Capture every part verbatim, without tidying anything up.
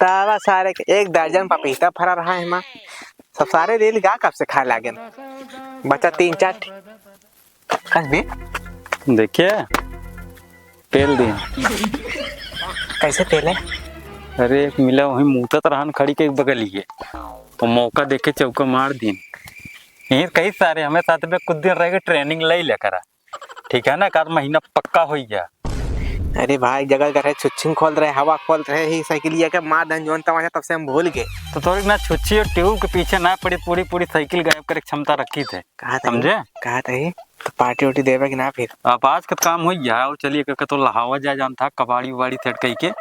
बतावा सारे के एक दर्जन पपीता फरा रहा है माँ। सब सारे ले ली का, कब से खाए लागे। बचा तीन चार ठे। कस भी? देखिए, पेल दिन। कैसे पेले? अरे, एक मिला वहीं मूतत रहन खड़ी के एक बगलिए, तो मौका देखे चौका मार दिन। यहीं कई सारे हमें साथ में कुछ दिन रह के ट्रेनिंग ले ले करा, ठीक है ना? एक आध महीना पक्का हो गया। अरे भाई, जगह करे छुच्छिंग खोल रहे, हवा खोल रहे ही, साइकिलिया के मार दन जौन तमाचा, तब से हम भूल गए। तो थोड़ी ना छुच्छी और ट्यूब के पीछे ना पड़ी, पूरी पूरी साइकिल गायब करे के क्षमता रखी थे, कहा था समझे? कहा था ही? तो पार्टी उर्टी देवे कि ना फिर? अब आज का काम हो गया, और चलिए के तो लहावा जाए जान था, कबाड़ी उबाड़ी सेट कई के।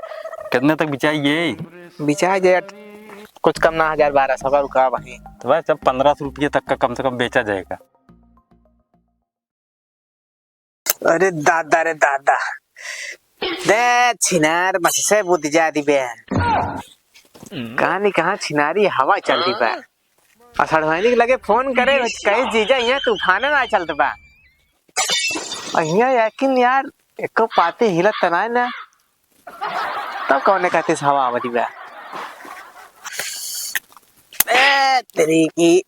कितने तक बिचाई ये? बिचाई जाए कुछ कम ना, हजार बारह सौ का रुका वही। तो बस अब पन्द्रह सौ रुपये तक का कम से कम बेचा जाएगा। अरे दादा रे दादा, दे छिनार मछसे बुद्धि जा दिबे। कहानी कहाँ छिनारी हवा चल दिबा। और सड़वाइनी के लगे फोन करे, कहीं जीजा यहाँ तूफान ना चलत बा। और यहाँ यकीन यार, एको पाती हिलत त नाय ना। तब कौने कहते से हवा आवत बा। ए, तेरी की।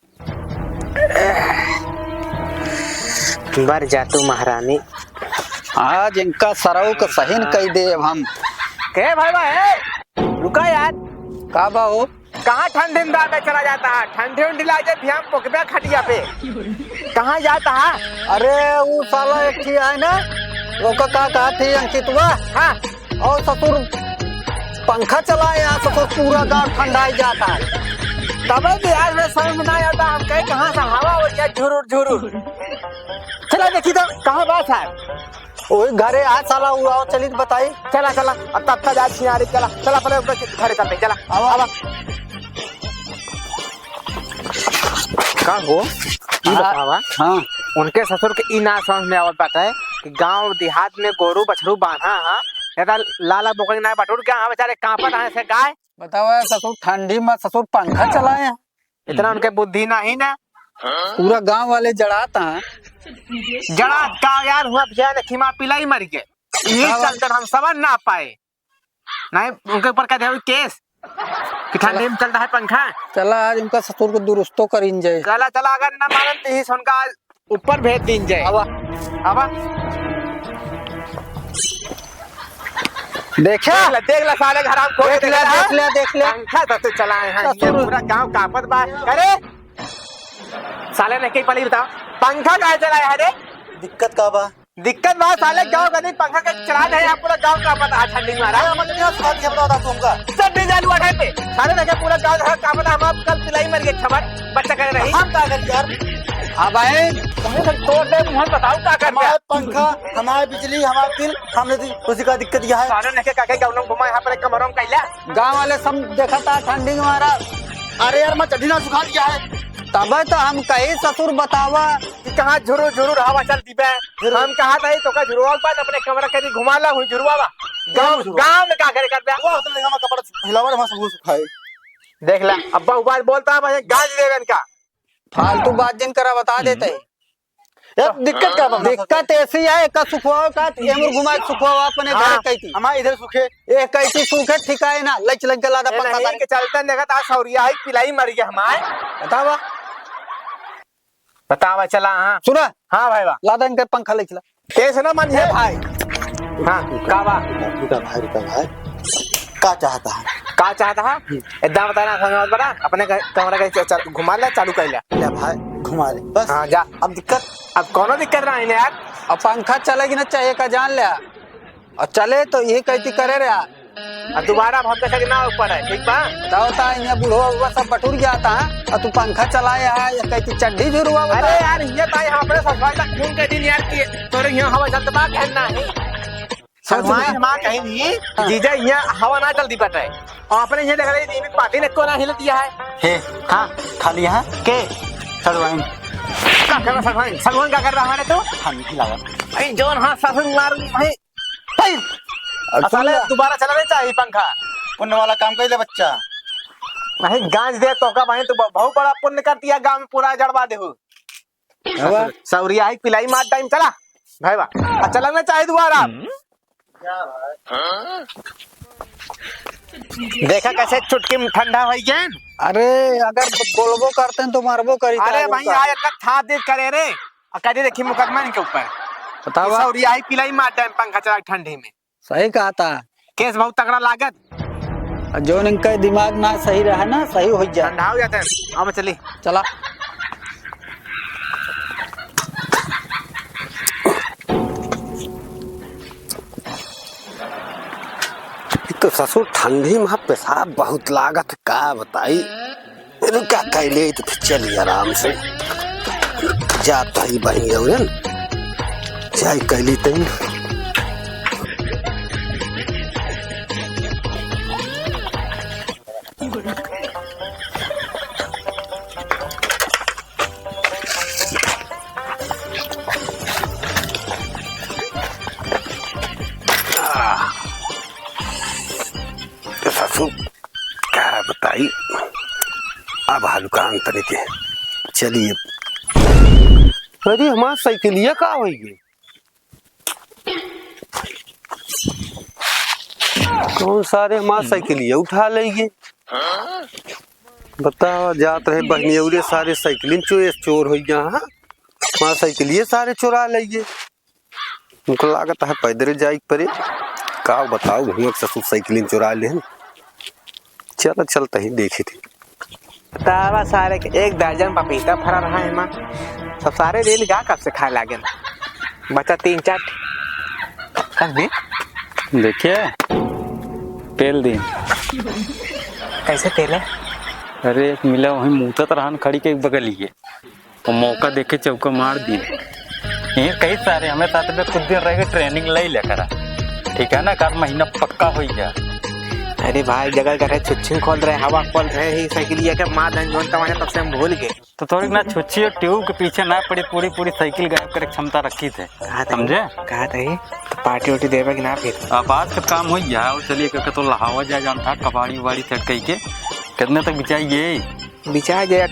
बर जा तू महारानी। आज इनका सरऊ के सहीन कई देब हम। के भाई बा, ए? रुका यार। का बा हो? कहाँ ठंडी में दादा चला जाता है? ठंडी उंडी लाग जाए, ध्यान पोकबे खटिया पे। कहाँ जाता है? अरे, वो साला एक ठे है ना, ओका का कहत थी अंकितवा? हाँ। और ससुर पंखा चलाए यहाँ, ससुर पूरा गाँव ठंडाई जाता है। तबे तो यार, मैं समझ में ना आता, हम कहे कहाँ से हवा हो गया झुरुर झुरुर। चला देखी तो, कहाँ बात है? ओही घरे आ साला, उ आओ, चली त बताई। चला, चला, अब तब तक जा छिनारी, चला, चला, पहले ओकरे घरे चलते, चला। आवा। आवा। का हो? ई हाँ। बतावा। हाँ। उनके ससुर के ई ना समझ में आवत बाटे कि गांव देहात में गोरू बछरू बांधा हा, या त लाला बोकरी ना बटुर गया, हाँ, बेचारे कांपत हैं से गाय। बतावा ससुर, ठंडी में ससुर पंखा चलाए हैं। इतना उनके बुद्धि नाही ना। पूरा गांव वाले जड़ात हैं। जड़ात का यार, हुआ भैया ने खिमा पिलाई मर गए। यही बतावा। चलते हम समझ ना पाए। नहीं, उनके ऊपर कह दे केस कि ठंडी में चलता है पंखा। चला, आज उनका ससुर को दुरुस्तो करीन जाए। चला, चला, अगर ना मानन तो ही उनका आज ऊपर भेज दीन जाए। आवा। आवा। देखे? देख ले, देख ले, साले घर हम खोल देख के ले, देख ले, देख ले, देख ले। पंखा तो तू चलाए हैं, ये ससुर। पूरा गांव कांपत बा। अरे, साले ने कहीं पहले ही बताओ, पंखा काहे चलाए है रे? दिक्कत का बा? दिक्कत बा साले, गांव का नहीं, पंखा के चला दे, यहाँ पूरा गांव का पता है, ठंडी मारा। अरे, हमर चड्डी सुखा दिया, बता, बता तू हमका। चड्डी जालू अठाई पे, साले देखे पूरा गांव का पता, हम आप कल पिलाई मर गए, छबर, बच्चा करे रही। हम का करी यार? हाँ भाई, तुम्हें तो तोड़ दे, मुंह बताओ का कर हमार दिया? पंखा, हमार बिजली, हमार बिल, हमने दी, उसी का दिक्कत यह है। साले देखे का के गाँव में घुमा, यहाँ पर एक कमरों में कैला। गांव वाले सब देखा था, ठंडी मारा। अरे यार, मैं चड्डी ना सुखा दिया है। तबे तो हम कही ससुर बतावा। कि कहाँ झुरुर झुरुर हवा चलती बे। झुरुर। हम कहा था, तो का झुरुआ के बाद अपने कमरा कहीं घुमा ला हुई झुरुआ बा। गाँव, झुरुआ। गाँव में का करे कर बे? वो होटल में हमारा कपड़ा हिलावा, हम सब सुखाए। देख ले, अब्बा उबाल बोलता है, भाई, गाज देवे इनका। फालतू बात जिन करा, बता देते हैं। यार, दिक्कत का बा? दिक्कत ऐसी है, एक सुखवाओ का, एमुर घुमा के सुखवाओ अपने घर हाँ, कही थी। हमारे इधर सुखे। ए, कही थी सुखे, ठिकाए ना, लच लग गला दा ए, पंखा नहीं, तारे। के चलते देखा था, सौरिया है, पिलाई मर गया हमारे। बतावा। बतावा चला, हाँ। सुना? हाँ भाई, वाह। लादा इनके पंखा ले चला। कैसे ना मानिए ए भाई। हाँ, का बा? रुका भाई, रुका भाई। का चाहता है? का चाहता है? हम्म। एकदम बताना, समझ में बड़ा। अपने क-, कमरा का च-, च-, घुमा ले, चालू कर ले। ले भाई, घुमा ले। बस। हाँ, जा। अब दिक्कत? अब कौनो दिक्कत ना है यार। अब पंखा चलेगी ना, चाहे का जान ले। और चले तो यही कहती करे रे यार। आ दोबारा अब हमके संग ना ऊपर है, ठीक बा? बताओ ता, यहाँ बूढ़ो बउआ सब बटुर गया था, और तू पंखा चलाए है, या कहती चड्डी झुरुआ बता। अरे यार, ये ताई, हाँ, अपने ससुराल तक फोन कर दिन यार कि तोरे यहाँ हवा चलत बा, कहन ना है। सोच ससुराल ले। माँ कहीं नहीं, हाँ। जीजा, यहाँ हवा ना चलती बटे। और अपने यहाँ देख रहे, ये पाती ने कोना हिल दिया है। हे, हाँ। खाली है? के? सड़वाइन। का कर रहा सड़वाइन? सड़वाइन का कर रहा हमारे तो? हम नहीं लगा। अरे जोन हाँ, ससुर मार, भाई। भाई, और और साले सुन ले। दोबारा चला नहीं चाहिए पंखा। पुण्य वाला काम कर ले बच्चा। नहीं, गांज दे तो का भाई, तू ब-, बहुत बड़ा पुण्य कर दिया, गांव में पूरा जड़वा दे हो। हवा। सौरिया है, पिलाई मार टाइम चला। भाई वाह। आ चला ना चाहिए दोबारा। हम्म। क्या भाई? हाँ? देखा कैसे चुटकी में ठंडा होइ गया। अरे, अगर बोलबो करते हैं तो मरबो करी अरे था भाई, लोग का। आए तक था दे करे रे। और कदी देखी मुकदमा इनके ऊपर। बतावा। सौरी आई पिलाई मार टाइम पंखा चला ठंडी में। सही कहा था। केस बहुत तगड़ा लागत। और जौन इनका दिमाग ना सही रहे ना, सही हो जाए। ठंडा हो जाता है। अब चली। चला। एक तो ससुर ठंडी में पेशाब बहुत लागत, का बताई। रुका कैले तो फिर चली आराम से। जात ही बहिनी औरन, जाई कैली तई। तो ससुर, का बताई, अब हलुकान तरीके चलिए। अरे, हमार साइकिलिया का होइ गई? कौन सारे हमार साइकिलिया उठा लेइगे? बतावा, जात रहे बहनी औरे सारे साइकिलिन चो-, चोर होइ गया, हाँ? हमार साइकिलिया सारे चोरा लेइगे। हमको लागत है पैदरे जाए के परे। का बताओ, हुआ ससुर साइकिलिन चुरा लेहन। चल, चल तही देखी थी। तावा सारे के एक दर्जन पपीता फरा रहा है माँ। सब सारे रेल गा कब से खाए लागे। बचा तीन चार। कस भी? देखिए, पेल दी। कैसे पेले? अरे, एक मिला वहीं मूतत रहन खड़ी के बगलिए। तो मौका देखे चौका मार दी। ये कई सारे हमें साथ में कुछ दिन रह के training ले लिया करा, ठीक है ना, एक आध महीना पक्का हो गया। अरे भाई, जगह करे छुच्छी खोल रहे, हवा खोल रहे, ही साइकिलिया के मार दन जोन तमाने तब से हम भूल गए। तो थोड़ी ना छुच्छी और ट्यूब के पीछे ना पड़ी, पूरी पूरी साइकिल गायब करे क्षमता रखी थे, कहा था समझे? कहा था ये? तो पार्टी वार्टी देवे कि ना फिर? अब आज का काम हो गया, और चलिए करके तो लहावा जाए जानता, कबाड़ी उबाड़ी सेट कई के। कितने तक बिचाई ये? बिचाई जाए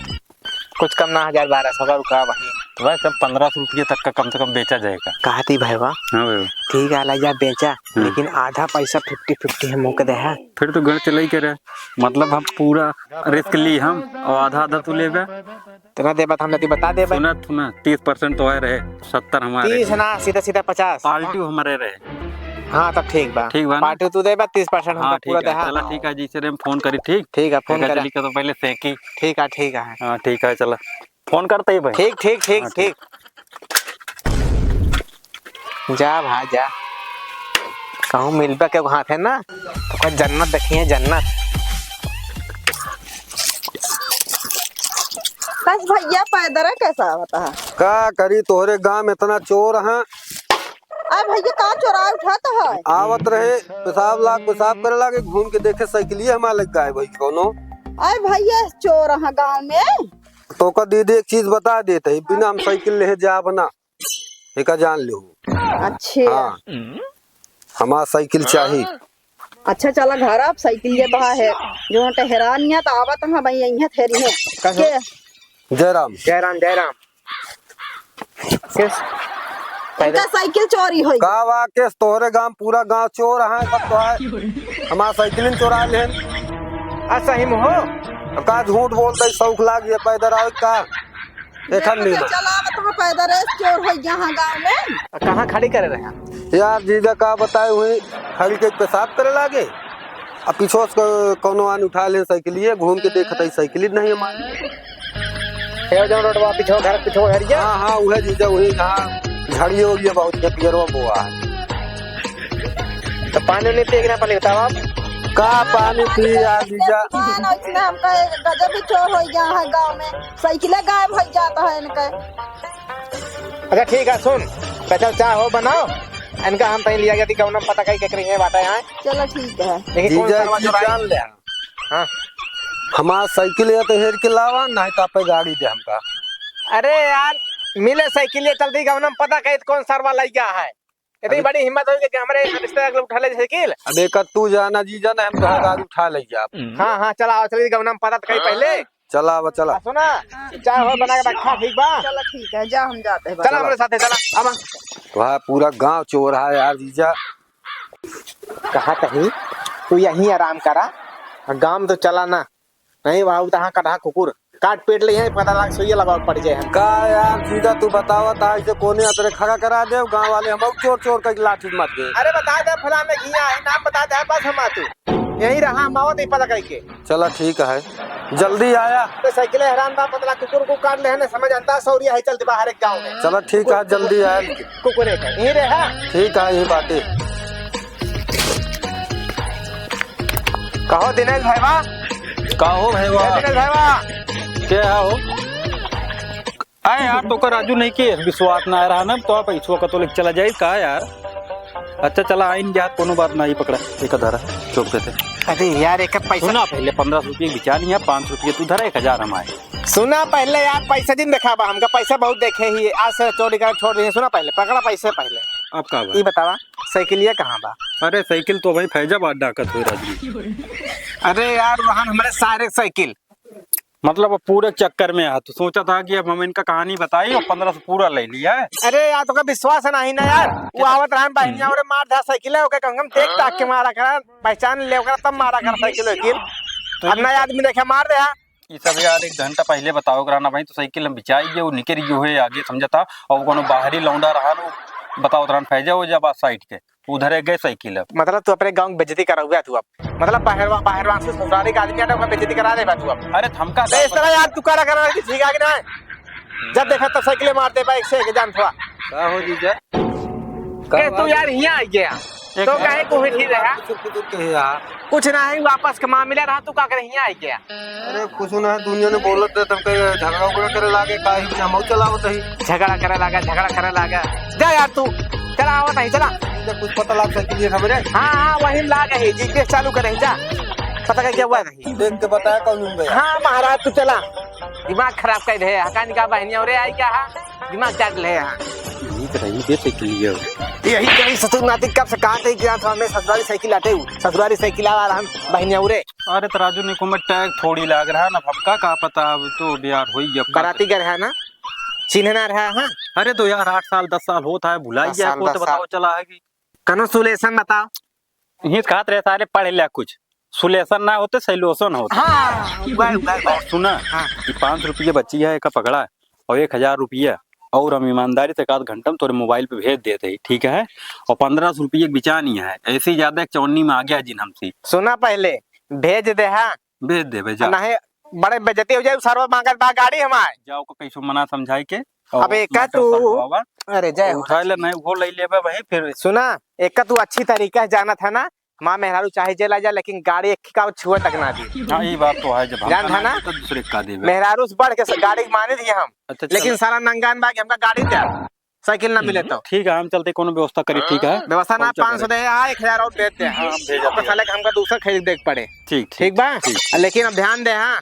कुछ कम ना, हजार बारह सौ का रुका वही। तो भाई, सब पन्द्रह सौ रुपये तक का कम से कम बेचा जाएगा। कहा थी भाई वाह। हाँ भाई। ठीक है, ला जा बेचा, हाँ। लेकिन आधा पैसा fifty fifty हम ओके दे है। फिर तो गण चलाई करे, मतलब हम पूरा risk ली हम और आधा आधा तू लेबे। तेरा देबा तो हम लेती बता देबे। सुना, सुना, तीस percent तो आए रहे, सत्तर हमारे तीस लिए। ना, सीधा सीधा पचास। पार्टी हमारे रहे। हाँ, तब ठीक बा। ठीक बा ना? पार्टी तू देबा, तीस percent हमका हाँ, पूरा ठीक है, देहा। चला ठीक है, जैसे रे हम फोन करी, ठीक? ठीक है, फोन एक करा। चली के तो पहले सेकी। ठीक है, ठीक है। हाँ, ठीक है, चला। फोन करते ही भाई। ठीक, ठीक, ठीक, हाँ, ठीक। ठीक। जा भाई, जा। कहूँ मिलबा के हाथ है ना, तो कोई जन्नत देखी है, जन्नत। बस भैया, पैदल कैसा आवत है? का करी, तोहरे गांव में इतना चोर हैं। अरे भैया, का चोराई उठात है? आवत रहे, पेशाब लाग, पेशाब करे लागे, घूम के देखे साइकिलिया हमार लग गायब भई कौनो। अरे भैया, चोर हैं गांव में। तो का दीदी एक चीज बता देत है, बिना हम साइकिल लेहे जाब ना, एका जान लेहू। अच्छा। हाँ, हमार साइकिल चाही। अच्छा, चला घर, आप साइकिल ये तो है, जो हटे हैरान नहीं तो आवत हम भाई यहीं ठहरी है। कहाँ? के? जयराम। जयराम, जयराम। किस? इनका साइकिल चोरी होई। का वा केस, तोहरे गांव, पूरा गांव चोर है, सब तो है। हमार साइकिल चोरा लेन। आ, सही में हो? अब का झूठ बोलते, शौक लाग ये पैदल आवे का? देखा ये नहीं तो ना। चला, अब तो पैदल रेस चोर हो गया हाँ गांव में। आ, कहाँ खड़ी करे रहे हैं? यार जीजा का बताए हुई, खड़ी के पेशाब करे लागे। अब पीछे से को-, कौनो आन उठा ले साइकिलिए, घूम के देखत है साइकिल ही नहीं हमारे। ए, जौन रोडवा पीछे, घर पीछे, घर गया? हाँ, हाँ, उहे जीजा, उहे जहाँ झाड़िए उड़िए बहुत है, पियरवा बोआ है। तो पानी नहीं पिए कि ना पहले बताओ आप? का पानी पी यार जीजा? मान, इसमें हमका एक गजब ही चोर हो गया है गांव में, साइकिल गायब हो जाता है इनका। अच्छा ठीक है, सुन, तो चल चाय हो बनाओ, इनका हम तहीं लिया गया थी, गौनम पता कहीं के करी है बात है यहाँ। चलो ठीक है। देखिए कौन जीजा सरवा की चोराई। जान ले। हाँ। हमार साइकिल है तो हेर के लावा, नहीं तो आपे गाड़ी दे हमका। अरे यार, मिले साइकिल ये चलती गौनम पता कहीं कौन सरवा लई गया है। इतनी अरे बड़ी हिम्मत होई कि हमरे रिश्तेदार के लोग उठा ले साइकिल। अब एक तू जाना जीजा ना, हम तोहार गाड़ी उठा ले जाब। हाँ, हाँ, चला, चली गौनम पता कहीं पहले। चला, अब चला। आ, सुना, चाय हो बना के रखा, ठीक बा? चलो ठीक है, जा हम जाते हैं। चला, चला। हमरे साथे, चला, अब। वह पूरा गांव चोर है यार जीजा। कहा कहीं तू यहीं आराम करा, गाँव तो चला ना, नहीं बाबू, तहाँ कटहा कुकुर काट पीट ले है, पता लाग सुइया लगावे पड़ जाए हम। का यार जीजा, तू बतावा, ता इसे कोने अतरे खड़ा करा दे, गाँव वाले हम चोर चोर करके लाठी मार दे। अरे बता दे, फलाने की यहाँ है, नाम बता दे, बस हम आ तू। यहीं रहा, हम आवत ही पता करके। चला ठीक है, जल्दी आया। तो साइकिल हैरान बा, पतला कुकुर को काट ले है ना, समझ आता, सौरिया है, चलते बाहर एक गाँव में। चला ठीक है, जल्दी आया। कुकुर है, यहीं रहा। ठीक है, यही बात है। कहो दिनेश भाईवा। कहो भाईवा। ए दिनेश भाईवा। क्या हो? अरे यार, तोका राजू नहीं के विश्वास ना रहा ना, तो पैसवा का तो लेके चला जाई का यार? अच्छा चला, आइन जा, कोनो बात नहीं, पकड़ा, एक धरा, चुप देते। अरे यार, एक पैसा सुना, पहले पन्द्रह सौ रुपये बिचा नहीं है, पाँच सौ रुपये तू धरा, एक हजार हम आए। सुना पहले यार, पैसा दिन दिखावा हमका, पैसा बहुत देखे ही, आज से चोरी कर छोड़ दिए। सुना पहले, पकड़ा पैसे पहले। अब का बा? ई बतावा, साइकिलिया कहाँ बा? अरे साइकिल तो भाई फैजाबाद डाकत हो राजू। अरे यार, वहाँ हमारे सारे साइकिल। मतलब अब पूरे चक्कर में आ, तो सोचा था कि अब हम इनका कहानी बताई और पन्द्रह सौ पूरा ले लिया है। अरे यार, तोका विश्वास है नहीं ना यार, वो आवत रहन बहिनिया और मार दिया साइकिल है, ओके कहूँगा हम देख ताक के मारा करा, पहचान ले ओकरा तब मारा करा साइकिल वाइकिल। तो अब ये नया आदमी देखे मार दे। ये सब यार एक घंटा पहले बताओ करा ना भाई, तो साइकिल हम बिचाई गए, वो निकल गयो है आगे समझा था, और वो कोनो बाहरी लौंडा रहा, वो बताओ रहन फैजा हो जा बात साइड के। उधरे गए साइकिल अब। मतलब तू अपने गाँव की बेइज्जती कराउबे तू अब। मतलब बाहरवा-, बाहरवा से ससुरारी का आदमी आटा, ओकर बेइज्जती करा देबा तू अब। अरे त हमका अरे इस तरह यार तू करा, करा कि ठीक आगे ना। जब देखा तब साइकिल मार दे, बाइक से एक जान थोड़ा। का हो जीजा? का के तू बात? यार हियाँ आ गया। एक तो काहे को ही रहा? कुछ, कुछ, कुछ कहे यार। कुछ ना है, वापस के मामला रहा, तू का करे हियाँ आ गया? अरे कुछ ना है, दुनिया ने बोलत रहे, तब कहे झगड़ा उगड़ा करे लागे, काहे बिना मऊ चलावत ही। झगड़ा करे लागे, झगड़ा करे लागे। जा यार तू, चला आवत ही, चला। तुझे कुछ पता लाग सके लिए खबरे? हाँ, हाँ, वही लाग ही, जी, देख चालू करे, जा। पता का क्या हुआ नहीं? देख के बताया कौन उन भैया? हाँ, महाराज, तू चला। दिमाग खराब कर दे, हकानी का बहनिया रे आई क्या है? दिमाग चाट ले, हाँ। ठीक रही, दे साइकिल लिए। यही कहीं ससुर नाती कब से कहा थे कि आप हमें ससुरारी साइकिल आटे हूँ, ससुरारी साइकिल आ रहा हम बहनिया रे। अरे तो राजू, निको में टैग थोड़ी लाग रहा ना, हमका का पता, अब तो अब यार होई अब का बाराती करे। घर है ना, चिन्ह ना रहा है। अरे तो यार, आठ साल, दस साल होत है, भुलाई दस गया, साल, को तो दस साल। बताओ चला है कि कनो सुलेसन बताओ। ये कहत रहे सारे पढ़ लिया कुछ, सुलेसन ना होते, सैलोसन होते। हाँ, वह, वह, वह। और सुना, हाँ। ये पाँच रुपये बची है, एका पकड़ा, और एक हजार रुपया, और हम ईमानदारी से एक आध घंटा में तोरे मोबाइल पे भेज देते ही, ठीक है? और पन्द्रह सौ रुपये के बिचानी है, ऐसे ही ज्यादा एक चौन्नी में आ गया जिन हमसे। सुना पहले, भेज दे, हाँ। भेज देबे, जा। नहीं, बड़े बेइज्जती हो जाए, सरवा मांगत बा गाड़ी हमार। जा ओको कैसो मना समझाई के, और अब एका matter तू, solve होवा। अरे जय हो। उठा ले, नहीं वो ले लेबे भाई, फिर। सुना, एका तू अच्छी तरीका से जानत है ना, माँ मेहरारू चाहे जेल आ जाए, लेकिन गाड़ी एक का छुए तक ना दी। हाँ, ये बात तो है, जब हम जान था ना? तो दूसरे का देबे। मेहरारू से बढ़ के स-, गाड़ी माने दिए हम, अच्छा, लेकिन चलो। सारा नंगान बा कि हमका गाड़ी दे। साइकिल ना मिले हम्म, तो। ठीक है, हम चलते कोनो व्यवस्था करी, ठीक है? व्यवस्था ना, पहुंचा पाँच सौ दे, हाँ, एक हजार और दे दे। हाँ, हम भेजा आपका देब। साले का हमका दूसरा खरीद देख पड़े। ठीक, ठीक, ठीक बा? ठीक, ठीक। लेकिन अब ध्यान दे, हाँ,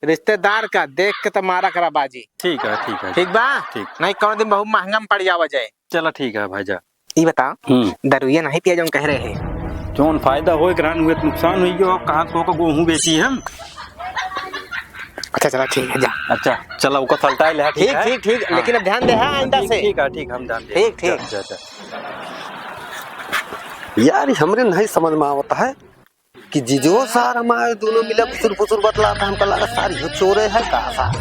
रिश्तेदार का देख के तो मारा करा बाजी। ठीक है, ठीक है। ठीक बा? ठीक। नहीं, कोनो दिन बहुत महंगा में पड़ जावा जाए। चला, ठीक है भाई, जा। ई बता, हम्म। दरुइया नहीं पिया जौन कह रहे हैं। जौन फायदा होए के रहन, हुए तो नुकसान हुई गयो, कहाँ तो का गेहूं बेची हम। अच्छा, चला, ठीक है, जा। अच्छा, चला, ओका सलटाए ले, ठीक ठीक, है? ठीक, ठीक, हाँ। लेकिन अब ध्यान दे, हाँ, आइंदा ठीक, से। ठीक है, ठीक, हम ध्यान दे। ठीक, ठीक। जा, जा, जा। यार, ये हमरे नहीं समझ में आवता है कि जीजो सार हमारे दोनों मिला फुसुर फुसुर बतलाता, हमका लगा सार इहो चोरे है का सार।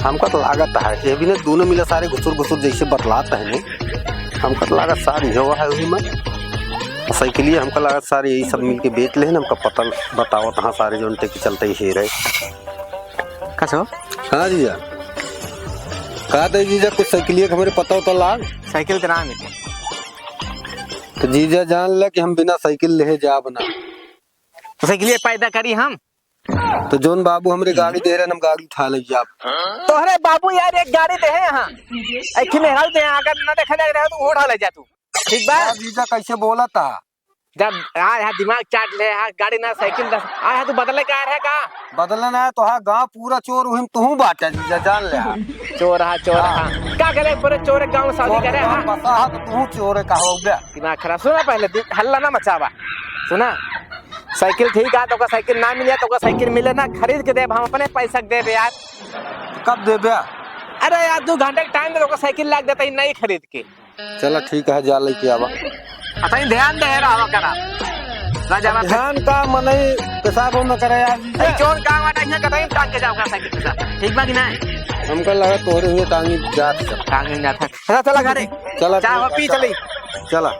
हमका तो लागत है, ये भी ने दोनों मिला सारे घुसुर घुसुर जैसे बतलात है ने, हमका तो लागत सार इहो है वही में। साइकिलिया हमका लागत सारे यही सब मिलके बेच लेहन, हमका पता बतावत हाँ सारे जौन टेकी चलते ही हेरे। कसो? हाँ जीजा। कहा था जीजा कुछ साइकिलिया के हमरे पता होता लाग? साइकिल के नाम है। तो जीजा जान ले कि हम बिना साइकिल लेहे जाब ना। तो साइकिलिया पैदा करी हम। तो जौन बाबू हमरे गाड़ी दे रहे, हम गाड़ी उठा ले जाब। तोहरे बाबू यार एक गाड़ी दे हैं यहाँ, एक ही मेहरारू दे हैं, अगर न देखा जाए रहे तो वो उठा ले जा तू, ठीक बा? यार जीजा कैसे बोला था? जब आए है दिमाग चाट ले, हाँ, गाड़ी ना साइकिल ना, आए है तू बदले का है का? बदले ना है तो हाँ, गाँव पूरा चोर हुई, तू बाटा जीजा जान ले हाँ। चोर हा, चोर हा। हाँ। का करे पूरे चोर गाँव में शादी चोर करे गाँव हाँ? बसा है तो तू चोर है कहो बे। दिमाग खराब, सुना पहले, दि-, हल्ला ना मचावा, सुना? साइकिल ठीक है, तोका साइकिल ना मिले, तोका साइकिल मिले ना, खरीद के देब, हम अपने पैसा के देब यार। कब देबे? अरे यार, दो घंटे के टाइम दे, तोका साइकिल लाग देता ही नहीं खरीद के। चला ठीक है, जा लेके आवा। अतई ध्यान दे रहा करा। ना जावा फिर। ध्यान का मनई पेशाब न करे यार जी। अरे, जौन काम बाटे, इहाँ कतई टांग के जाओ का साइकिल के साथ। ठीक बा कि नहीं? हमका लगा तोहरे हुए टांगी जात है। टांग नहीं जाता। अच्छा, चला घरे। चला, चाह ठीक है, पी चला। चली। चला।